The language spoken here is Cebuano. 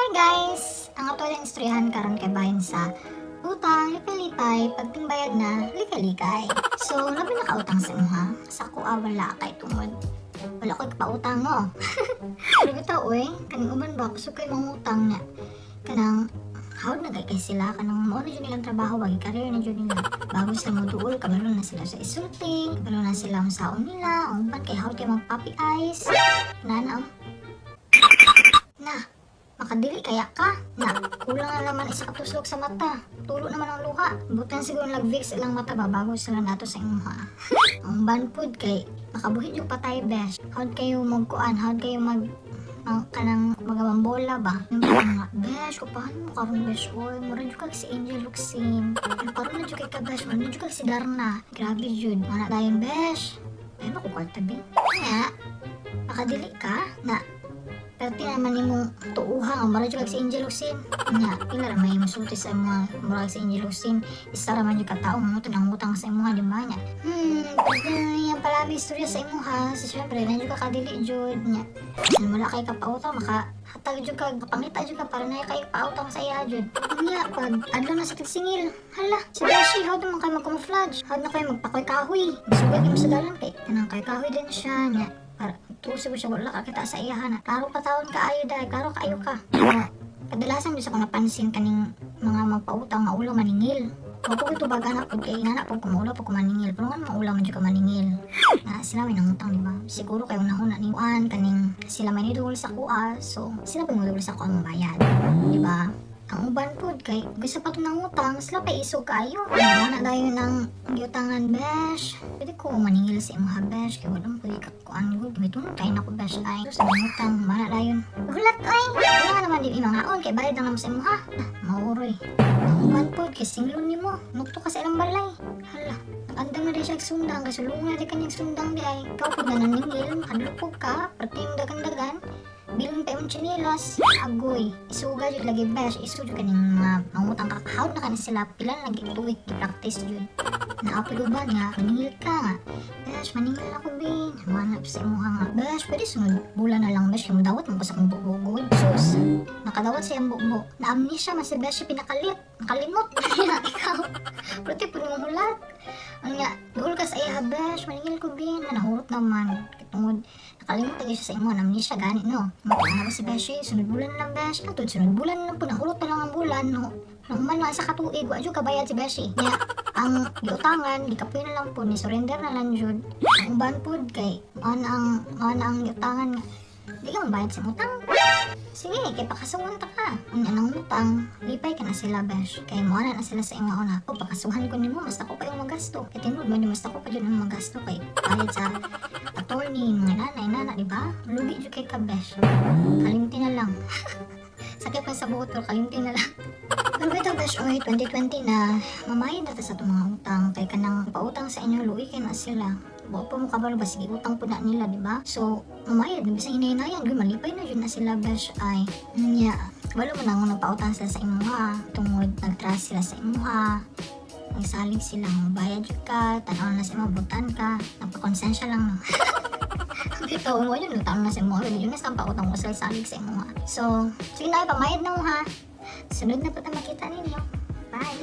Hi guys! Ang ato lang istoryahan karon kay bahin sa utang, lipay-lipay, pag tingbayad na, likay-likay. So, naa bay nakautang sa imuha? Sa akoa wala kay tungod wala ko'y kapautang, no. Pero bitaw oy, kaning uban ba kusog kay mangutang na kanang hawd na kay sila, kanang mao na jud nilang trabaho ba, career na jud nila. Bago sila moduol, kabalo na sila sa isulti, kabalo na sila ang saon nila, ang uban kay hawd kay mag puppy eyes. Na na oh. Na, makadili kaya ka? Na, kulang na naman isa ka tuslok sa mata. Tulo naman ang luha. Butan siguro nag-Vicks ilang mata ba bago sila nato sa imuha. Ang uban pud kay makabuhi yung patay, besh. Hawd kayo magkuan, hawd kayo mag ang kanang magamambola ba? Yung parang nga, "Besh, kupahan mo karon, besh, oy, mura jud kag si Angel Locsin. Karon na jud kay ka, besh, mura jud kag si Darna. Grabe jud. Mana dayon, besh. Ay, ba ko kwarta, be?" Nga, makadili ka na perti naman nimong tuuha nga mura jud kag si Angel Locsin. Nya, pila ra may musulti sa mga mura si Angel Locsin. Isa ra man jud ka tawo mo nang utang sa imuha, di ba nya? Pwede na yan pala may istorya sa imuha. So, syempre, na jud ka kadili jud. Nya, bisan wala kay kapautang, maka hatag jud ka, pangita jud ka para na kay pautang sa iya jud. Nya, pag adlaw na sa tigsingil, hala, si Beshi, how naman kayo mag-camouflage? How na kayo magpakoy kahoy? Sugay mo sa dalan kay kanang kay kahoy din siya. Nya, para tusi ko siya, wala ka kita sa iya na. Klaro pa taon ka ayo dahil, klaro kaayo ka. Pero, kadalasan jud sa ko napansin kaning mga magpautang maulaw maningil. Wa ko tubag anak pud kay nana pud ko maulaw pud ko maningil. Pero nga maulaw man jud ka maningil. Na sila may nangutang, di ba? Siguro kay unahuna ni Juan kaning sila may nidul sa kuha. So sila pa nidul sa kuha ang bayad. Di ba? Ang uban pud kay gusto pa to nangutang, sila pa isog kaayo. Wala na dayon ng giutangan, "Besh. Pwede ko maningil sa imuha, besh, kay wala mo pwede ka kuan gud. May tunod kay nako, besh ay." So sa nangutang, mana dayon. Hulat ay. Wala nga naman di mangaon kay bayad lang naman sa imuha. Ah, mauroy. Ang uban pud kay singlon nimo. Nukto ka sa ilang balay. Hala, nag-andam na din siya sundang kay sulungan na di kanyang sundang di ay. Ikaw pud na naningil, makadlupog ka, perti yung dagan-dagan. Bilon pa imong tsinelas. Agoy. Isuga jud lagi, besh. Isu jud kaning mga mangutang ka. Hawd na ka na sila. Pila na lagi tuig gi-practice jud. Naapil uban nga, maningil ka nga. "Besh, maningil ako, bin." Manap sa imuha nga, "Besh, pwede sunod bulan na lang, besh. Kay dawat mo ko sa akong bubo." Sus, nakadawat sa iyang bubo. Na-amnesia man si besh, pinakalit. Nakalimot. Ikaw, pero po mong hulat. Ang nga, duol ka sa iya, "Besh, maningil ko, bin." Na nahurot naman. Tungod, nakalimot lagi siya sa imo, na-amnesia gani, no? Magkana ba si besh, eh, "Sunod bulan na lang, besh." Antod, sunod bulan na lang po, nahurot na lang ang bulan, no? Nahuman na sa katuig, wa jud kabayad si beshi. Nya, ang giutangan, gikapoy na lang po, ni surrender na lang jud. Ang uban pod kay mao na ang giutangan nga, "Di ka mabayad sa utang. Sige, kay pakasuhan ta ka." Unya nang utang, lipay ka na sila, besh. Kay mo na sila sa imo una. "O pakasuhan ko nimo, mas ako pa yung magasto." Kay tinuod man mas ako pa jud ang magasto kay bayad sa attorney, mga nanay, nana, di ba? Lugi jud kay ka, besh. Kalimti na lang. Sakit pa sa buot pero kalimti na lang. Pero bitaw, besh, oy, 2020 na, mamayad na ta sa itong mga utang. Kay kanang pautang sa inyo, luwi kay na sila. Wa pa mo kabalo ba, sige utang po na nila, di ba? So, mamayad, bisan hinay-hinayan, gyud malipay na jud na sila, besh, ay. Nya, kabalo mo na nga nagpautang sila sa imuha. Tungod, nag-trust sila sa imuha. Nagsalig sila, mabayad jud ka, tanaw na sa mabutan ka, nagpakonsensya lang, no? Bitaw mo yun, tanaw na sa imuha, yun na sa pautang mo sila salig sa imuha. So, sige na, pamayad na mo ha. Sunod na po ta makita ninyo. Bye!